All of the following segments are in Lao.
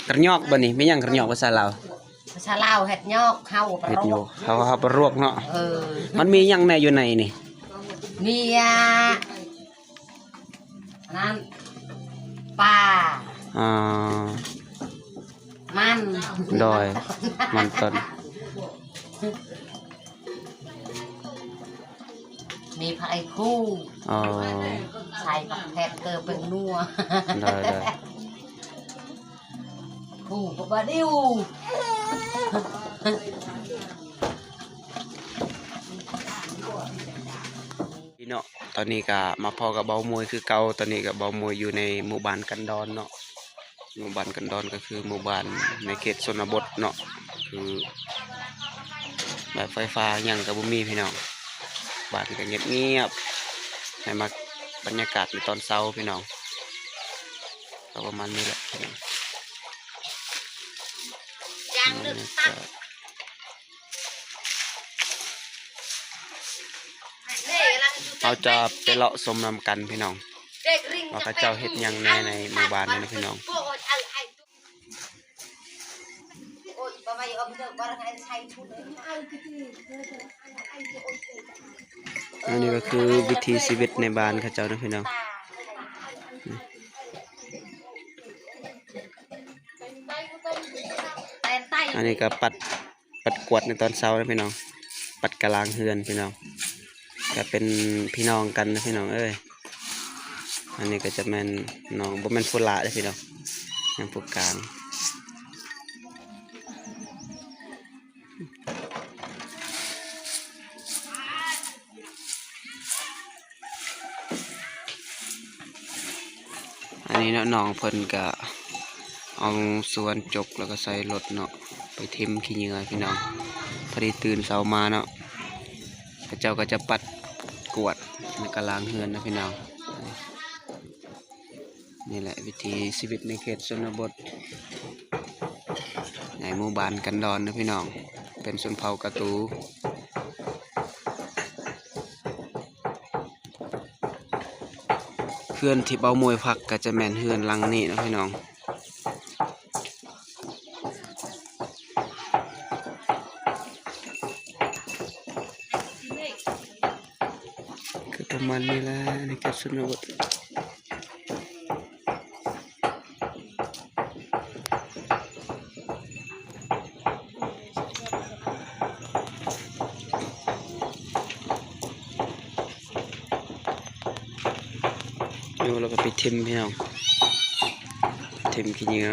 ກະຫຍອກ ບັດນີ້ແມ່ນຫຍັງ ກະຫຍອກພາສາລາວ? ພາສາລາວເຮັດຫຍອກ ເຮົາປະ ເຮັດຫຍອກ ເຮົາ ເຮົາປະລວກເນາະ. ເອີ ມັນມີຫຍັງແດ່ຢູ່ໃນນີ້? ມີ ອັນນັ້ນ ປາ ອ່າ ມັນ ໂດຍ ມັນຕົ້ນ ມີຜັກອີ່ຄູ ອໍ ໃສ່ຜັກແພດ ເກີ ແປ້ງນົວ ໂດຍ ໂດຍ ຄູບໍ່ບາດິວ ເນາະ. ຕອນນີ້ກະມາພໍ້ກັບເບົາມວຍຄືເກົ່າ. ຕອນນີ້ກະເບົາມວຍຢູ່ໃນໝູ່ບ້ານກັນດອນເນາະ. ໝູ່ບ້ານກັນດອນກະຄືໝູ່ບ້ານໃນເຂດຊົນນະບົດເນາະ, ຄືແບບໄຟຟ້າຫຍັງກະບໍ່ມີພີ່ນ້ອງ. ບ້ານກະງຽບໆ ໃຫ້ມັກບັນຍາກາດໃນຕອນເຊົ້າພີ່ນ້ອງ. ກໍປະມານນີ້ແຫຼະພີ່ນ້ອງ. ບັນຍາກາດ ເຮົາຈະໄປເລາະຊົມນຳກັນພີ່ນ້ອງ ວ່າເຂົາເຈົ້າເຮັດຫຍັງແດ່ໃນໝູ່ບ້ານນີ້ນະພີ່ນ້ອງ. ອັນນີ້ກໍຄືວິຖີຊີວິດໃນບ້ານເຂົາເຈົ້ານະພີ່ນ້ອງ. ອັນນີ້ກໍປັດ ປັດກວາດໃນຕອນເຊົ້ານະພີ່ນ້ອງ, ປັດກະລາງເຮືອນພີ່ນ້ອງ, ກະເປັນພີ່ນ້ອງກັນນະພີ່ນ້ອງເອີຍ. ອັນນີ້ກໍຈະແມ່ນນ້ອງ ບໍ່ແມ່ນຜູ້ຫຼ້າເດ້ພີ່ນ້ອງ, ຍັງຜູ້ກາງ. ອັນນີ້ເນາະ ນ້ອງເພິ່ນກະເອົາສວນຈົກ ແລ້ວກະໃສ່ລົດເນາະ ໄປຖິ້ມຂີ້ເຫຍື້ອພີ່ນ້ອງ. ພໍດີຕື່ນເຊົ້າມາເນາະ ເຂົາເຈົ້າກະຈະປັດກວາດ ແລ້ວກະລ້າງເຮືອນນະພີ່ນ້ອງ. ນີ້ແຫຼະວິຖີຊີວິດໃນເຂດຊົນນະບົດ ໃນໝູ່ບ້ານກັນດອນນະພີ່ນ້ອງ, ເປັນຊົນເຜົ່າກະຕູ. ເຮືອນທີ່ເບົາມວຍພັກກະຈະແມ່ນເຮືອນຫຼັງນີ້ນະພີ່ນ້ອງ. ກໍປະມານນີ້ແຫຼະ ໃນເຂດຊົນນະບົດ. ເອົາ ແລ້ວກໍໄປຖິ້ມພີ່ນ້ອງ, ຖິ້ມຂີ້ເຫຍື້ອ.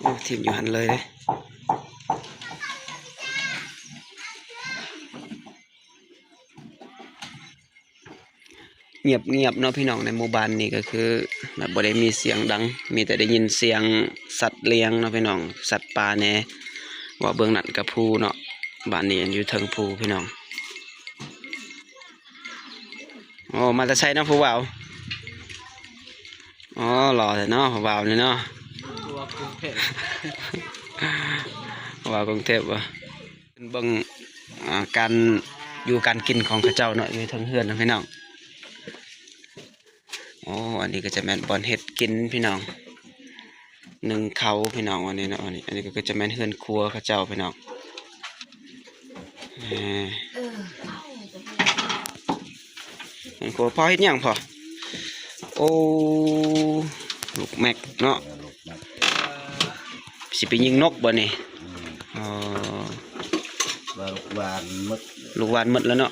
ໂອ້ ຖິ້ມຢູ່ຫັ້ນເລີຍເດ້. ງຽບໆ ເນາະພີ່ນ້ອງ, ໃນໝູ່ບ້ານນີ້ກໍຄືແບບບໍ່ໄດ້ມີສຽງດັງ, ມີແຕ່ໄດ້ຍິນສຽງສັດລ້ຽງເນາະພີ່ນ້ອງ, ສັດປ່າແດ່. ວ່າເບື້ອງນັ້ນກະພູເນາະ, ບ້ານນີ້ຢູ່ເທິງພູພີ່ນ້ອງ. ໂອ້ ມາແຕ່ໃສເນາະຜູ້ບ່າວ? ອໍ ຫຼໍ່ແທ້ເນາະຜູ້ບ່າວນີ້ເນາະ, ຜູ້ບ່າວກຸງເທບບໍ? ເບິ່ງ ອ່າ ການຢູ່ການກິນຂອງເຂົາເຈົ້າເນາະ, ຢູ່ເທິງເຮືອນນະພີ່ນ້ອງ. ໂອ້ ອັນນີ້ກໍຈະແມ່ນບ່ອນເຮັດກິນພີ່ນ້ອງ, ໜຶ້ງເຂົ້າພີ່ນ້ອງ. ອັນນີ້ເນາະ ອັນນີ້ ອັນນີ້ກໍຈະແມ່ນເຮືອນຄົວເຂົາເຈົ້າພີ່ນ້ອງ. ເອີ ເຮືອນຄົວພໍ່ເຮັດຫຍັງພໍ່? ໂອ້ ລູກແມັກເນາະ, ເອີ ລູກແມັກ ຊິໄປຍິງນົກບໍ່ນີ້? ອືມ ອໍ ວ່າລູກຫວ່ານໝົດ ລູກຫວ່ານໝົດແລ້ວເນາະ.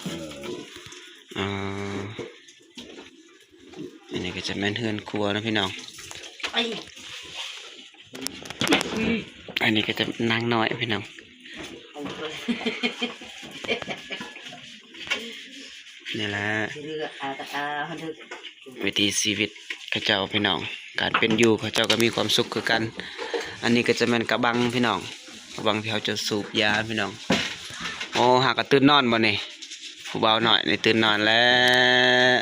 ເອີ ອໍ ອັນນີ້ກໍຈະແມ່ນເຮືອນຄົວເນາະພີ່ນ້ອງ. ອັນນີ້ກໍຈະນາງນ້ອຍພີ່ນ້ອງ. ນີ້ແຫຼະ ວິຖີຊີວິດເຂົາເຈົ້າພີ່ນ້ອງ, ການເປັນຢູ່ເຂົາເຈົ້າກໍມີຄວາມສຸກຄືກັນ. ອັນນີ້ກໍຈະແມ່ນກະບັງພີ່ນ້ອງ, ກະບັງທີ່ເຮົາຈະສູບຢາພີ່ນ້ອງ. ໂອ້ ຫາກະຕື່ນນອນບໍ່ນີ້? ຜູ້ບ່າວນ້ອຍນີ້ຕື່ນນອນແລ້ວ.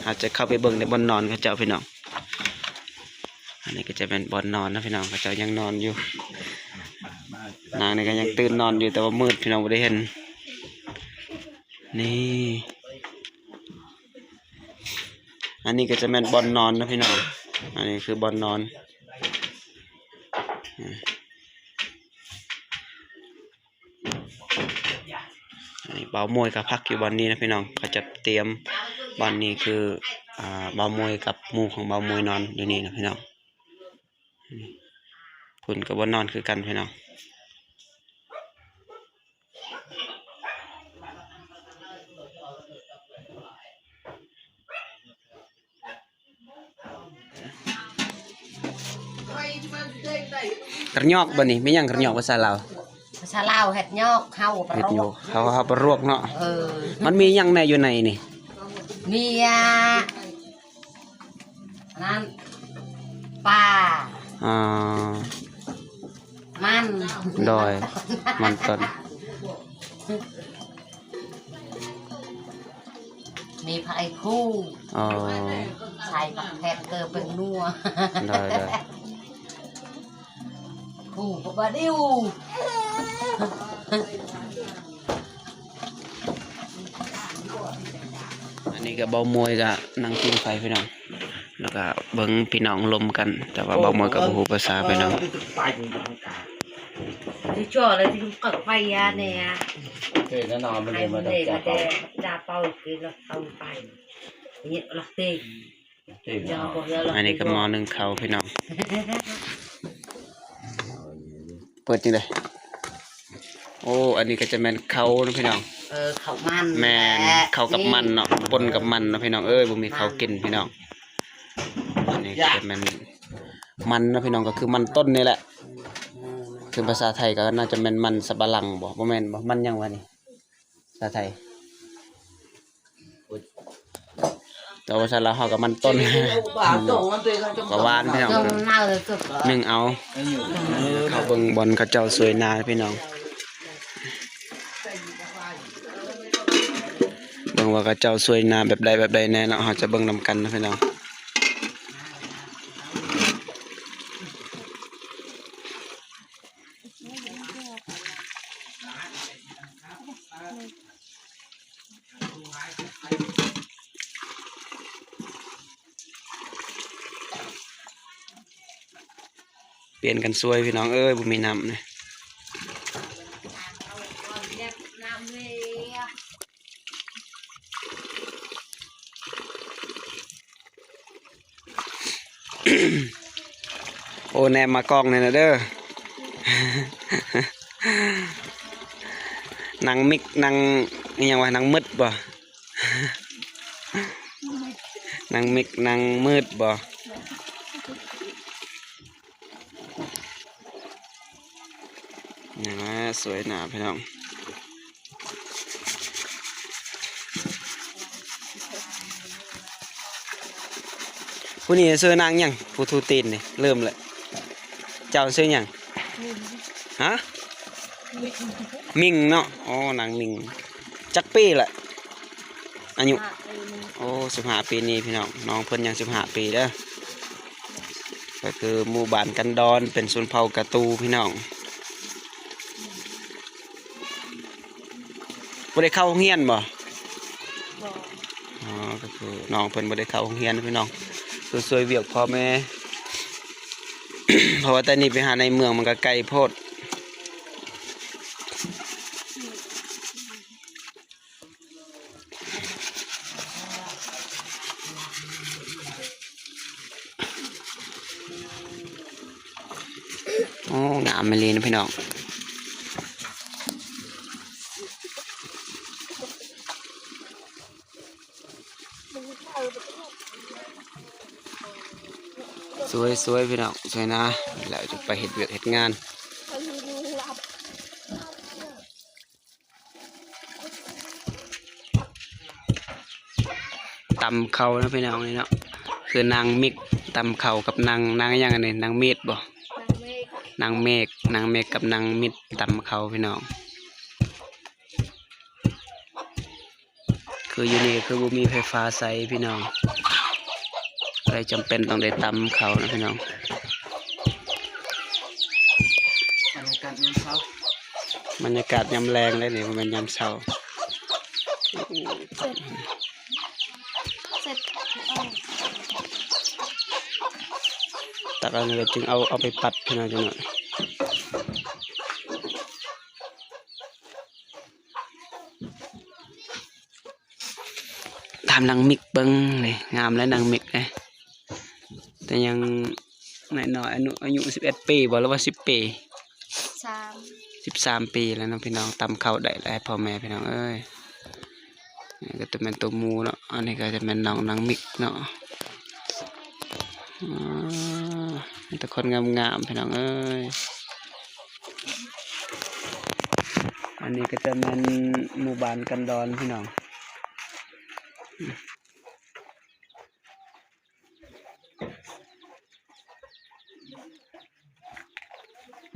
ເຮົາຈະເຂົ້າໄປເບິ່ງໃນບ່ອນນອນເຂົາເຈົ້າພີ່ນ້ອງ. ອັນນີ້ກໍຈະແມ່ນບ່ອນນອນນະພີ່ນ້ອງ, ເຂົາເຈົ້າຍັງນອນຢູ່. ນາງນີ້ກໍຍັງຕື່ນນອນຢູ່ ແຕ່ວ່າມືດ ພີ່ນ້ອງ ບໍ່ໄດ້ເຫັນ. ນີ້ ອັນນີ້ກໍຈະແມ່ນບ່ອນນອນເນາະພີ່ນ້ອງ. ອັນນີ້ຄືບ່ອນນອນ. ອັນນີ້ບ່າວມວຍກໍພັກຢູ່ບ່ອນນີ້ນະພີ່ນ້ອງ. ເຂົາຈະຕຽມບ່ອນນີ້ຄື ອ່າ ບ່າວມວຍກັບໝູ່ຂອງບ່າວມວຍນອນຢູ່ນີ້ນະພີ່ນ້ອງ. ພຸ້ນກໍບໍ່ນອນຄືກັນພີ່ນ້ອງ. ກະຫຍອກບໍ່ນີ້? ແມ່ນຫຍັງກະຫຍອກພາສາລາວ? ພາສາລາວເຮັດຫຍອກ ເຮົາປະ ເຮັດຫຍອກ ເຮົາ ເຮົາປະລວກເນາະ. ເອີ ມັນມີຫຍັງແດ່ຢູ່ໃນນີ້? ມີ ອັນນັ້ນ ປາ ອ່າ ມັນ ໂດຍ ມັນຕົ້ນ ມີຜັກອີ່ຄູ ອໍ ໃສ່ຜັກແພດ ເກີ ແປ້ງນົວ ໂດຍ ໂດຍ. ອັນນີ້ກໍບ່າວມວຍກໍນັ່ງຜິງໄຟພີ່ນ້ອງ ແລ້ວກໍເບິ່ງພີ່ນ້ອງລົມກັນ ແຕ່ວ່າບ່າວມວຍກໍບໍ່ຮູ້ພາສາພີ່ນ້ອງ. ອັນນີ້ກໍໝໍ້ໜຶ້ງເຂົ້າພີ່ນ້ອງ. ເປີດຈັ່ງໃດ? ໂອ້ ອັນນີ້ກໍຈະແມ່ນເຂົ້າເນາະພີ່ນ້ອງ. ເອີ ເຂົ້າມັນ ແມ່ນ ເຂົ້າກັບມັນເນາະ ປົນກັບມັນເນາະພີ່ນ້ອງເອີຍ. ບໍ່ມີເຂົ້າກິນພີ່ນ້ອງ. ອັນນີ້ກໍຈະແມ່ນມັນເນາະພີ່ນ້ອງ ກໍຄືມັນຕົ້ນນີ້ແຫຼະ. ຄືພາສາໄທກໍໜ້າຈະແມ່ນມັນສຳປະຫຼັງບໍ? ບໍ່ແມ່ນບໍ? ມັນຫຍັງວະນີ້? ພາສາໄທ ແຕ່ວ່າພາສາລາວເຮົາກໍມັນຕົ້ນ ກໍຫວານພີ່ນ້ອງ. ໜຶ້ງເອົາ ເຂົ້າເບິ່ງບ່ອນເຂົາເຈົ້າສວຍນາພີ່ນ້ອງ. ເບິ່ງວ່າເຂົາເຈົ້າສວຍນາແບບໃດແບບໃດແດ່ເນາະ ເຮົາຈະເບິ່ງນຳກັນເນາະພີ່ນ້ອງ. ປ່ຽນກັນສວຍພີ່ນ້ອງເອີຍ ບໍ່ມີນ້ຳນີ້. ໂອ້ ແນມມາກ້ອງແດ່ນະເດີ ນາງມິກ ນາງ ອີ່ຫຍັງວະ ນາງມືດບໍ? ນາງມິກ ນາງມືດບໍ? ນະ ສວຍໜ້າພີ່ນ້ອງ. ຜູ້ນີ້ຊື່ນາງຫຍັງ? ຜູ້ທູຕີນນີ້ ເລີ່ມແລ້ວ. ເຈົ້າຊື່ຫຍັງ? ຮະ? ມິງເນາະ. ໂອ້ ນາງມິງ ຈັກປີລະ? ອາຍຸ ໂອ້ ສິບຫ້າປີນີ້ພີ່ນ້ອງ ນ້ອງເພິ່ນຍັງສິບຫ້າປີເດີ. ກໍຄືໝູ່ບ້ານກັນດອນ ເປັນຊົນເຜົ່າກະຕູພີ່ນ້ອງ. ບໍ່ໄດ້ເຂົ້າໂຮງຮຽນບໍ? ບໍ່. ອໍ ກໍຄືນ້ອງເພິ່ນບໍ່ໄດ້ເຂົ້າໂຮງຮຽນພີ່ນ້ອງ ຄືຊ່ວຍວຽກພໍ່ແມ່ ເພາະວ່າແຕ່ນີ້ໄປຫາໃນເມືອງມັນກໍໄກໂພດ. ໂອ້ ງາມອີ່ຫຼີນະພີ່ນ້ອງ. ສວຍໆ ພີ່ນ້ອງ ສວຍນາ ແລ້ວຈະໄປເຮັດວຽກເຮັດງານ. ຕຳເຂົ້ານະພີ່ນ້ອງນີ້ເນາະ ຄືນາງມິກຕຳເຂົ້າກັບນາງ ນາງຫຍັງອັນນີ້ ນາງເມກບໍ? ນາງເມກ ນາງເມກກັບນາງມິກຕຳເຂົ້າພີ່ນ້ອງ. ຄືຢູ່ນີ້ຄືບໍ່ມີໄຟຟ້າໃຊ້ພີ່ນ້ອງ ກໍເລີຍຈຳເປັນຕ້ອງໄດ້ຕຳເຂົ້ານະພີ່ນ້ອງ. ບັນຍາກາດຍາມແລງເດ້ນີ້ ບໍ່ແມ່ນຍາມເຊົ້າ. ຕັກເອົານີ້ແລ້ວຈຶ່ງເອົາ ເອົາໄປປັດພີ່ນ້ອງ ຈັກໜ້ອຍ. ຖາມນາງມິກເບິ່ງນີ້ ງາມແລ້ວນາງມິກເດ້ ແຕ່ຍັງນ້ອຍໆ ອາຍຸ ອາຍຸສິບເອັດປີບໍ່ ຫຼືວ່າສິບປີ? ສາມ ສິບສາມປີແລ້ວເນາະພີ່ນ້ອງ. ຕຳເຂົ້າໄດ້ແລ້ວພໍ່ແມ່ພີ່ນ້ອງເອີຍ. ນີ້ກໍຈະແມ່ນໂຕໝູເນາະ ອັນນີ້ກໍຈະແມ່ນນ້ອງນາງມິກເນາະ. ອາ ມີແຕ່ຄົນງາມໆ ພີ່ນ້ອງເອີຍ. ອັນນີ້ກໍຈະແມ່ນໝູ່ບ້ານກັນດອນພີ່ນ້ອງ.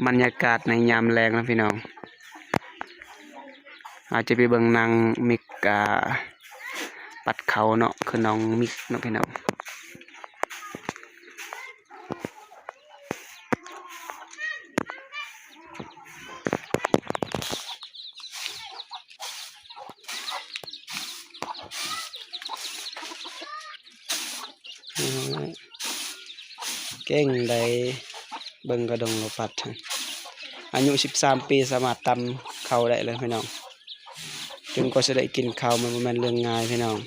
ບັນຍາກາດໃນຍາມແລງເນາະພີ່ນ້ອງ. ເຮົາຈະໄປເບິ່ງນາງມິກ ອ່າ ປັດເຂົ້າເນາະ ຄືນ້ອງມິກເນາະພີ່ນ້ອງ. ເກັ່ງໃດ ເບິ່ງກະດົງລະພັດ ອາຍຸສິບສາມປີ ສາມາດຕຳເຂົ້າໄດ້ແລ້ວພີ່ນ້ອງ. ຈົນກວ່າຊິໄດ້ກິນເຂົ້າ ມັນບໍ່ແມ່ນເລື່ອງງ່າຍພີ່ນ້ອງ.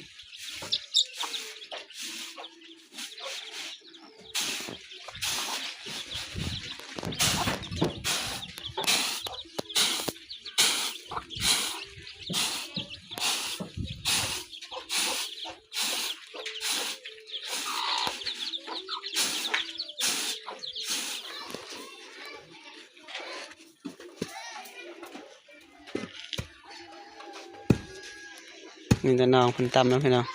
ມີແຕ່ນ້ອງເພິ່ນຕຳເນາະພີ່ນ້ອງ.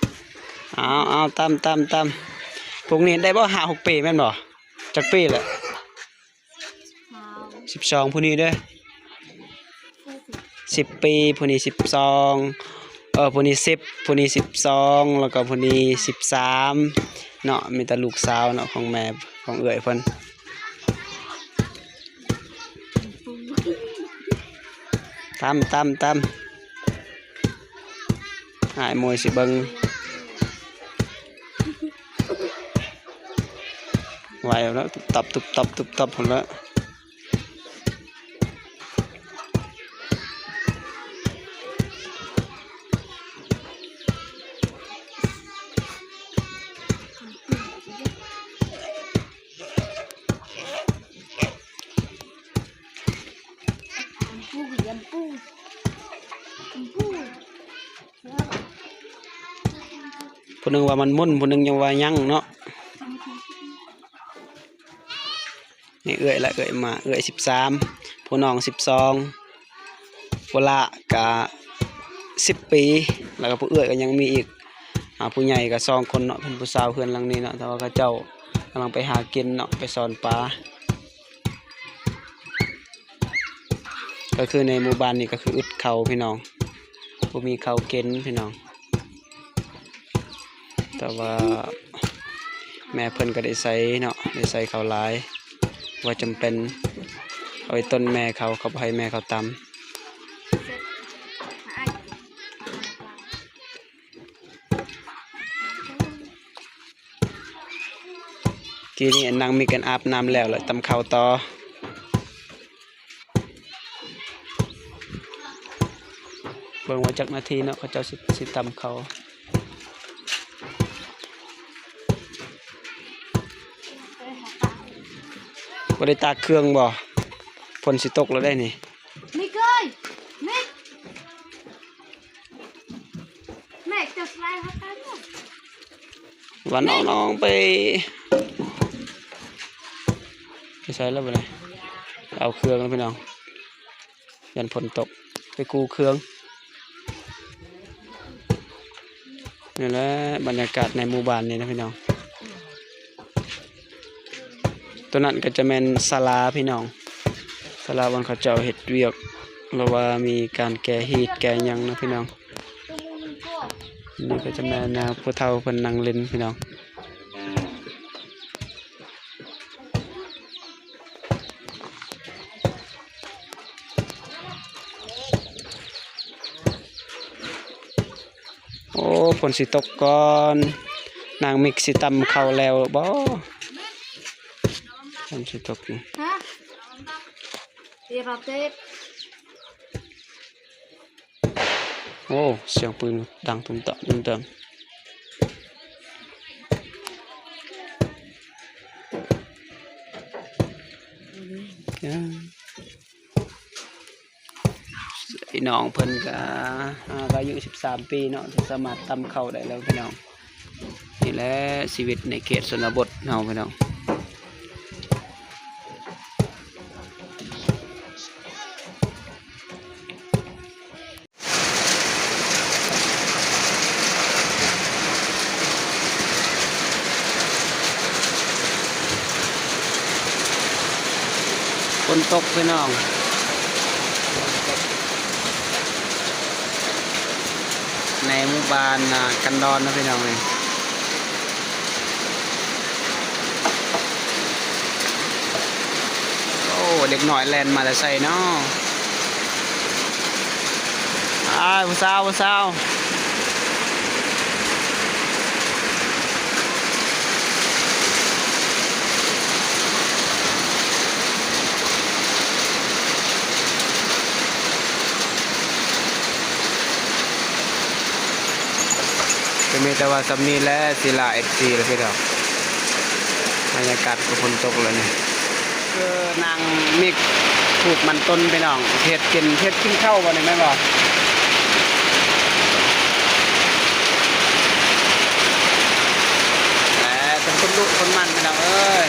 ເອົາ ເອົາ ຕຳ ຕຳ ຕຳ. ພວກນີ້ໄດ້ບໍ່ ຫ້າຫົກປີແມ່ນບໍ່? ຈັກປີແຫຼະ? ສິບສອງ ຜູ້ນີ້ເດ້ ສິບປີ ຜູ້ນີ້ສິບສອງ ເອີ ຜູ້ນີ້ສິບ ຜູ້ນີ້ສິບສອງ ແລ້ວກໍຜູ້ນີ້ສິບສາມເນາະ. ມີແຕ່ລູກສາວເນາະ ຂອງແມ່ ຂອງເອື້ອຍເພິ່ນ. ຕຳ ຕຳ ຕຳ. ອ້າຍໂມຍຊິເບິ່ງ ໄວແລ້ວ ຕຸບຕັບ ຕຸບຕັບ ຕຸບຕັບພຸ້ນແຫຼະ. ຜູ້ໜຶ່ງວ່າມັນໝຸ່ນ ຜູ້ໜຶ່ງຍັງວ່າຍັງເນາະ. ນີ້ເອື້ອຍລະ ເອື້ອຍມາ ເອື້ອຍສິບສາມ ຜູ້ນ້ອງສິບສອງ ຜູ້ຫຼ້າກະສິບປີ ແລ້ວກໍຜູ້ເອື້ອຍກໍຍັງມີອີກ ອາ ຜູ້ໃຫຍ່ກໍສອງຄົນເນາະ. ເປັນຜູ້ສາວເຮືອນຫຼັງນີ້ເນາະ ແຕ່ວ່າເຂົາເຈົ້າກຳລັງໄປຫາກິນເນາະ ໄປຊ່ອນປາ. ກໍຄືໃນໝູ່ບ້ານນີ້ກໍຄືອຶດເຂົ້າພີ່ນ້ອງ ບໍ່ມີເຂົ້າກິນພີ່ນ້ອງ. ແຕ່ວ່າແມ່ເພິ່ນກໍໄດ້ໃສ່ເນາະ ໄດ້ໃສ່ເຂົ້າຫຼາຍ ວ່າຈຳເປັນ ເອົາໄວ້ຕົ້ນແມ່ເຂົາ ເຂົາບໍ່ໃຫ້ແມ່ເຂົາຕຳ. ກີ້ນີ້ນາງມິກກັນອາບນ້ຳແລ້ວ ແລ້ວຕຳເຂົ້າຕໍ່. ເບິ່ງວ່າຈັກນາທີເນາະ ເຂົາເຈົ້າຊິ ຊິຕຳເຂົ້າ. ບໍ່ໄດ້ຕາກເຄື່ອງບໍ່? ຝົນຊິຕົກແລ້ວເດ້ນີ້. ມິກເອີຍ ມິກ. ແມ່ຈະສະໄລຫາກັນເນາະ ວ່ານ້ອງໆໄປ ໄປໃສແລ້ວບັດນີ້? ເອົາເຄື່ອງແລ້ວພີ່ນ້ອງ ຢ້ານຝົນຕົກ ໄປກູ້ເຄື່ອງ. ນີ້ແຫຼະບັນຍາກາດໃນໝູ່ບ້ານນີ້ນະພີ່ນ້ອງ. ໂຕນັ້ນກໍຈະແມ່ນສາລາພີ່ນ້ອງ ສາລາບ່ອນເຂົາເຈົ້າເຮັດວຽກ ຫຼືວ່າມີການແກ່ຮີດແກ່ຫຍັງນະພີ່ນ້ອງ. ນີ້ກໍຈະແມ່ນແນວຜູ້ເຖົ້າເພິ່ນນັ່ງຫຼິ້ນພີ່ນ້ອງ. ຝົນຊິຕົກກ່ອນ. ນາງມິກຊິຕຳເຂົ້າແລ້ວບໍ່? ຝົນຊິຕົກຢູ່. ໂອ້ ສຽງປືນດັງຕຸ້ມຕາມ ຕຸ້ມຕາມ. ພີ່ນ້ອງເພິ່ນກະ ອ່າ ກະອາຍຸສິບສາມປີເນາະ ທີ່ສາມາດຕຳເຂົ້າໄດ້ແລ້ວພີ່ນ້ອງ. ນີ້ແຫຼະຊີວິດໃນເຂດຊົນນະບົດເຮົາພີ່ນ້ອງ. ຝົນຕົກພີ່ນ້ອງ ໃນໝູ່ບ້ານນາກັນດອນເນາະພີ່ນ້ອງເອີຍ. ໂອ້ ເດັກນ້ອຍແລ່ນມາແຕ່ໃສເນາະ? ອ້າຍ ຜູ້ສາວ ຜູ້ສາວ. ກະມີແຕ່ວ່າສ່ຳນີ້ແຫຼະ ຊິລາເອັຟຊີແລ້ວພີ່ນ້ອງ. ບັນຍາກາດກະຝົນຕົກແລ້ວນີ້ ຄືນາງມິກປູກມັນຕົ້ນພີ່ນ້ອງ ເຮັດກິນ ເຮັດກິນເຂົ້າບໍ່ນີ້ແມ່ນບໍ່? ແຫຼະ ເປັນຄົນດຸຄົນໝັ່ນພີ່ນ້ອງເອີຍ.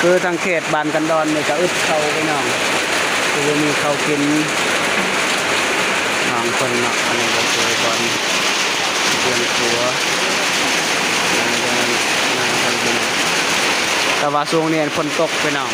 ຄືທາງເຂດບ້ານກັນດອນນີ້ກະອຶດເຂົ້າພີ່ນ້ອງ ຄືບໍ່ມີເຂົ້າກິນບາງຄົນເນາະ. ອັນນີ້ກະຄືບ່ອນເຮືອນຄົວ ແຕ່ວ່າຊ່ວງນີ້ຝົນຕົກພີ່ນ້ອງ.